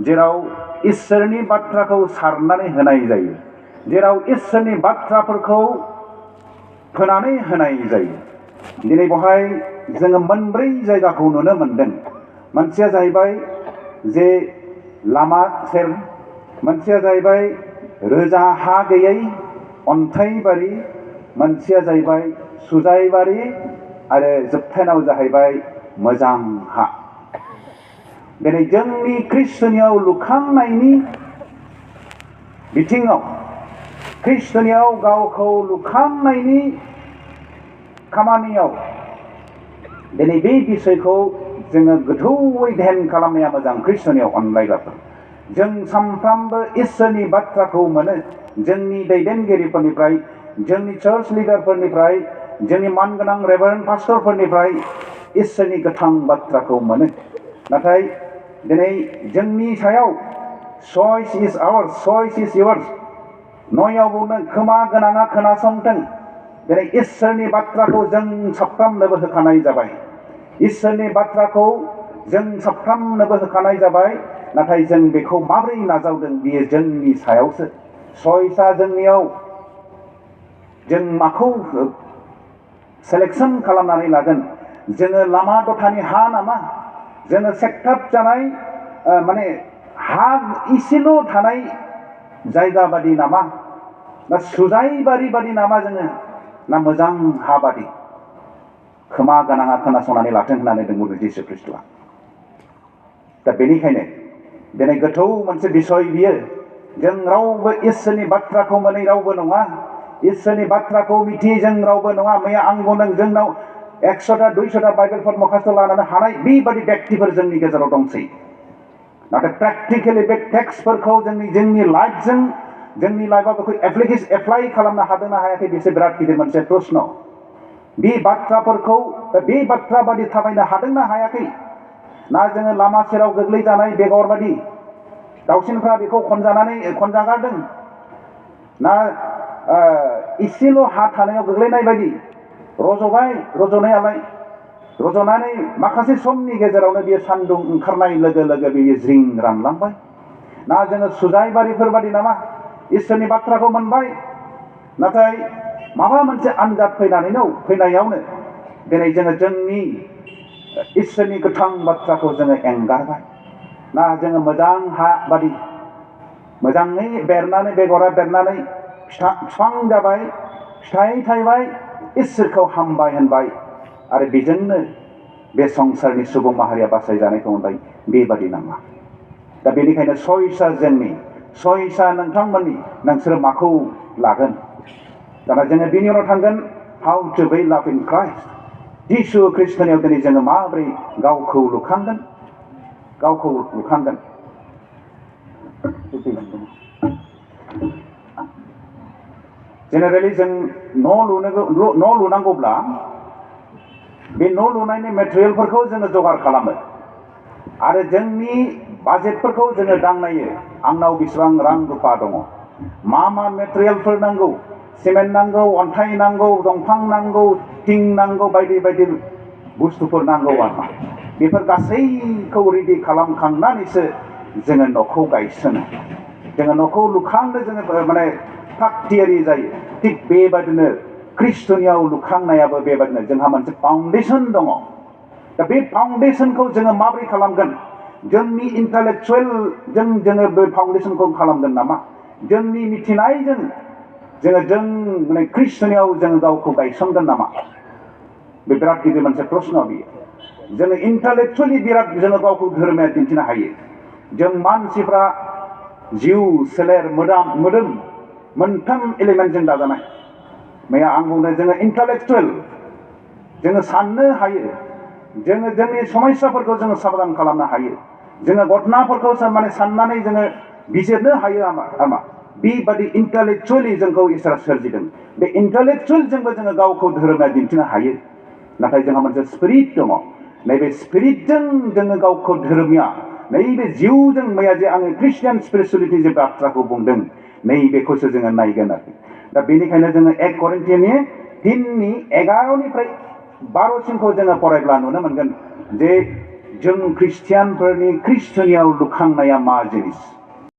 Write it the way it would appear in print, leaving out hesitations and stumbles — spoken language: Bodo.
जेराव इसोरनि बाथ्राखौ सारनानै होनाय जायो, जेराव इसोरनि बाथ्राफोरखौ फोनानै होनाय जायो। दिनै बेवहाय जोङो मोनब्रै जायगाखौ नुनो मोनदों। मोनसेया जाहैबाय जे लामा सेर, मोनसेया जाहैबाय रोजा हा गैयै अन्थाइबारि, मोनसेया जाहैबाय सुजाइबारि, आरो जोबथायनाव जाहैबाय मोजां हा। दिनै जोंनि ख्रिस्टनियाव लुखांनायनि बिथिङाव, ख्रिस्टनियाव गावखौ लुखांनायनि खामानियाव दिनै बे बिसयखौ जोङो गोथौयै ध्यान खालामनाया मोजां। ख्रिस्टनियाव अनलायग्राफोर, जों सानफ्रामबो इसोरनि बाथ्राखौ मोनो जोंनि दैदेनगिरिफोरनिफ्राय, जोंनि चार्च लिडारफोरनिफ्राय, जोंनि मानगोनां रेभारेन्ड पास्टरफोरनिफ्राय इसोरनि गोथां बाथ्राखौ मोनो। नाथाय दिनै जोंनि सायाव चइस इज आवार्स, चइस इज योर्स। नयाव बुंदों खोमा गोनाङा खोनासंथों। दिनै इसोरनि बाथ्राखौ जों साफ्रोमनोबो होखानाय जाबाय, इसोरनि बाथ्राखौ जों साफ्रोमनोबो होखानाय जाबाय। नाथाय जों बेखौ माबोरै नाजावदों बेयो जोंनि सायावसो। चइसआ जोंनियाव, जों माखौ सेलेक्सन खालामनानै लागोन। जोङो लामा दथानि हा नामा, जोङो सेक्टाब जानाय माने हा इसेल' थानाय जायगा बादि नामा, ना सुजाइबारि बादि नामा जोङो, ना मोजां हा बादि? खोमा गोनाङा खोनासंनानै लाथों होननानै बुंदों जिसु ख्रिस्टआ। दा बेनिखायनो दिनै गोथौ मोनसे बिसय बियो। जों रावबो इसोरनि बाथ्राखौ मोनै रावबो नङा, इसोरनि बाथ्राखौ मिथियै जों रावबो नङा। मैया आं बुंदों जोंनाव 100टा 200टा बाइबेलफोर मखास्थ' लानानै हानाय बेबादि व्यक्तिफोर जोंनि गेजेराव दंसै। नाथाय प्रेक्टिकेलि बे टेक्सटफोरखौ जोंनि लाइफजों, जोंनि लाइफआव बेखौ एप्लाइ खालामनो हादोंना हायाखै, बेसो बिराद गिदिर मोनसे प्रश्न। बे बाथ्राफोरखौ, बे बाथ्रा बादि थाबायनो हादोंना हायाखै, ना जोङो लामा सेराव गोग्लैजानाय बेगर बादि दाउसिनफ्रा बेखौ खनजागारदों, ना इसेल' हा थानायाव गोग्लैनाय बायदि रज'बाय, रज'नायालाय रज'नानै माखासे समनि गेजेरावनो बियो सान्दुं ओंखारनाय लोगो लोगो बियो ज्रिं रानलांबाय। ना जोङो सुजाइबारिफोर बादि नामा, इसोरनि बाथ्राखौ मोनबाय, नाथाय माबा मोनसे आनजाद फैनायावनो दिनै जोङो जोंनि इसोरनि गोथां बाथ्राखौ जोङो एंगारबाय। ना जोङो मोजां हा बादि मोजाङै बेरनानै, बेगरा बेरनानै बिफां जाबाय, फिथाइ थायबाय, इसोरखौ हामबाय होनबाय, आरो बेजोंनो बे संसारनि सुबुं माहारिया बासायजानायखौ मोनबाय, बेबादि नामा? दा बेनिखायनो चइसआ जोंनि, चइसआ नोंथांमोननि, नोंसोर माखौ लागोन? दाना जोङो बिनि उनाव थांगोन हाउ टु बे लाभ इन क्राइस्ट। जिसु ख्रिस्टनियाव दिनै जोङो माबोरै गावखौ लुखांगोन, गावखौ लुखांगोन। जेनेरेलि जों न' लुनांगौब्ला बे न' लुनायनि मेटेरियेलफोरखौ जोङो जगार खालामो, आरो जोंनि बाजेटफोरखौ जोङो दांनायो। आंनाव बेसेबां रां रुफा दङ, मा मेटेरियेलफोर नांगौ, सिमेन्ट नांगौ, अन्थाइ नांगौ, दंफां नांगौ, थिं नांगौ, बायदि बायदि बुस्थुफोर नांगौ आरोमा। बेफोर गासैखौ रेडि खालामखांनानैसो जोङो न'खौ गायसनो, जोङो न'खौ लुखांनो जोङो माने थाग थियारि जायो। थिग बेबादिनो ख्रिस्टनियाव लुखांनायाबो बेबादिनो जोंहा मोनसे फाउन्डेसन दङ। दा बे फाउन्डेसनखौ जोङो माबोरै खालामगोन? जोंनि इन्टालेक्चुवेलजों जोङो बे फाउन्डेसनखौ खालामगोन नामा? जोंनि मिथिनायजों जों माने ख्रिस्टनियाव जोङो गावखौ गायसनगोन नामा? बे बिराद गिदिर मोनसे प्रश्न बियो। जोङो इन्टालेक्चुवेलि बिराद जोङो गावखौ धोरोमाया दिन्थिनो हायो। जों मानसिफ्रा जिउ, सोलेर, मोदोम मोनथाम एलिमेन्टजों दाजानाय। मैया आं बुंदों जोङो इन्टालेक्चुवेल, जोङो साननो हायो, जोङो जोंनि समस्याफोरखौ जोङो साबधान खालामनो हायो, जोङो घटनाफोरखौ माने साननानै जोङो बिजिरनो हायो आरमा। बेबादि इन्टालेक्चुवेलि जोंखौ इसोरा सोरजिदों। बे इन्टालेक्चुवेलजोंबो जोङो गावखौ धोरोमाया दिन्थिनो हायो। नाथाय जोंहा मोनसे स्पिरिट दङ। नैबे स्पिरिटजों जोङो गावखौ धोरोमिया, नैबे जिउजों, मैया जे आङो ख्रिस्टियान स्पिरिचुवेलिटि जे बाथ्राखौ बुंदों, नैबेखौसो जोङो नायगोन आरो। दा बेनिखायनो जोङो 1 करिन्थियानि 3:11 12 जोङो फरायब्ला नुनो मोनगोन जे जों ख्रिस्टियानफोरनि ख्रिस्टनियाव लुखांनाया मा जिनिस